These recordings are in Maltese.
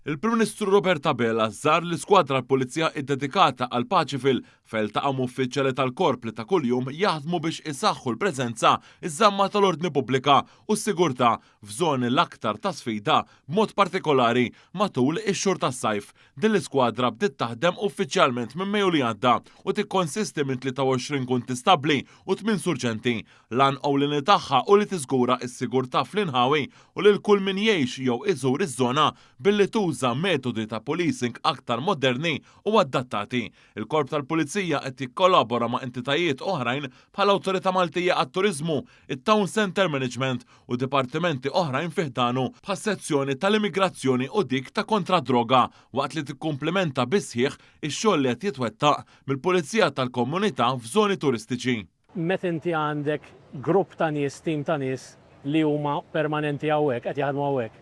Il-Prim Ministru Robert Abela żar l-iskwadra l-Pulizija iddedikata għall-paċi fil fejn ltaqa' ma' uffiċjali tal-Korp li ta' kuljum jaħdmu biex isaħħu l-preżenza, iż-żamma tal-ordni pubblika u s-sigurtà f'żoni l-aktar ta' sfida b'mod partikolari matul ix-xhur tas-sajf. Din l-iskwadra bdiet taħdem uffiċjalment minn Mejju li għadda u tikkonsisti minn 23 kuntistabbli u tmien surġenti. L-għan ewlieni tagħha hu li tiżgura s-sigurtà fl-inħawi u lil kull min jgħix jew iżur iż-żona billi tuża metodi ta' policing aktar moderni u adattati. Il-Korp tal-Pulizija qed jikkollabora ma' entitajiet oħrajn bħall-Awtorità Maltija għat-Turiżmu, it-Town Centre Management u dipartimenti oħrajn fi ħdanu bħas-sezzjoni tal-immigrazzjoni u dik ta' kontra d-droga waqt li tikkumplimenta bis-sħiħ ix-xogħol li qed jitwettaq mill-Pulizija tal-Komunità f'żoni turistiċi. Meta inti għandek grupp ta' nies, tim ta' nies li huma permanenti hawnhekk, qed jaħdmu hawnhekk,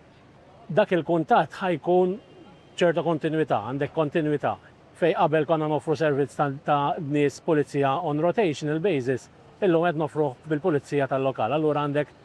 dak il-kuntatt ħa jkun ċerta kontinwità, għandek kontinwità. Fejn qabel konna noffru servizz ta' nies pulizija on rotational basis, illum qed noffruh bil-pulizija tal-lokal. Allura għandek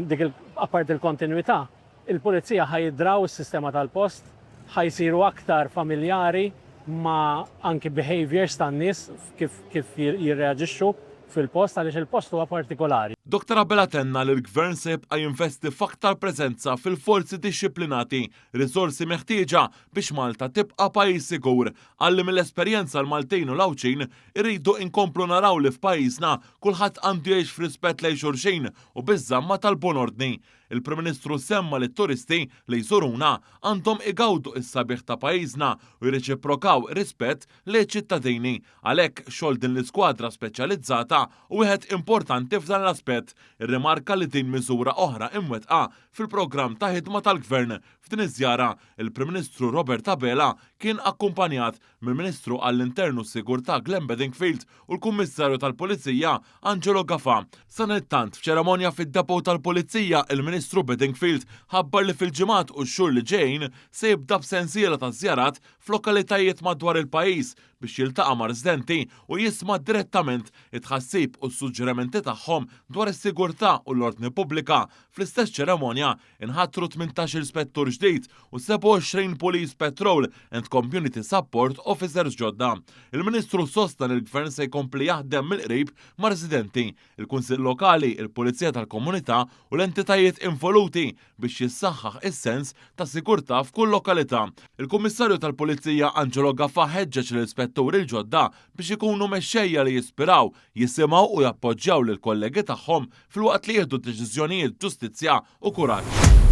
dik il, apparti l-kontinwità, Il-pulizija ħa jidraw is-sistema tal-post, ħa jsiru aktar familjari ma' anki behaviours tan-nies kif kif jirreaġixxu fil-post għaliex il-post huwa partikolari. Dottor Abela tenna li l-Gvern se jibqa' jinvesti f'aktar preżenza fil-forzi dixxiplinati, riżorsi meħtieġa biex Malta tibqa' pajjiż sigur. Qal li mill-esperjenza l-Maltin u l-Għawdxin irridu inkomplu naraw li f'pajjiżna kulħadd għandu jgħix f'rispett lejn xulxin u biż-żamma tal-buon ordni. Il-Prim Ministru semma li t-turisti li jżuruna għandhom igawdu s-sabiħ ta' pajjiżna u jirriċiprokaw rispett lejn iċ-ċittadini. Għalhekk, xogħol din l-iskwadra speċjalizzata hu wieħed importanti f'dan l-aspett. Irrimarka li din miżura oħra imwettqa fil-programm ta' ħidma tal-Gvern. F'din iż-żjara, il-Prim Ministru Robert Abela kien akkumpanjat mill-Ministru għall-Intern u s-Sigurtà Glenn Bedingfield u l-Kummissarju tal-Pulizija Angelo Gafà. Sadanittant, f'ċerimonja fid-depot tal-Pulizija, il-Ministru Bedingfield ħabbar li fil-ġimgħat u x-xhur li ġejjin se jibda b'sensiela ta' żjarat f'lokalitajiet madwar il-pajjiż biex jiltaqa' ma' residenti u jisma' direttament it-tħassib u s-suġġerimenti tagħhom dwar is-sigurtà u l-ordni pubblika. Fl-istess ċerimonja, Inħatru 18-il spettur ġdid u 27 Police Patrol and Community Support Officers ġodda. Il-Ministru sostna li l-Gvern se jkompli jaħdem mill-qrib mar-residenti, il-Kunsill Lokali, il-Pulizija tal-Komunità u l-entitajiet involuti biex jissaħħaħ is-sens ta' sigurtà f'kull lokalità. Il-Kummissarju tal-Pulizija Angelo Gafà ħeġġeġ lill-ispetturi l-ġodda biex ikunu mexxejja li jispiraw, jisimgħu u jappoġġjaw lill-kollegi tagħhom filwaqt li jieħdu deċiżjonijiet b'ġustizzja u kuraġġ.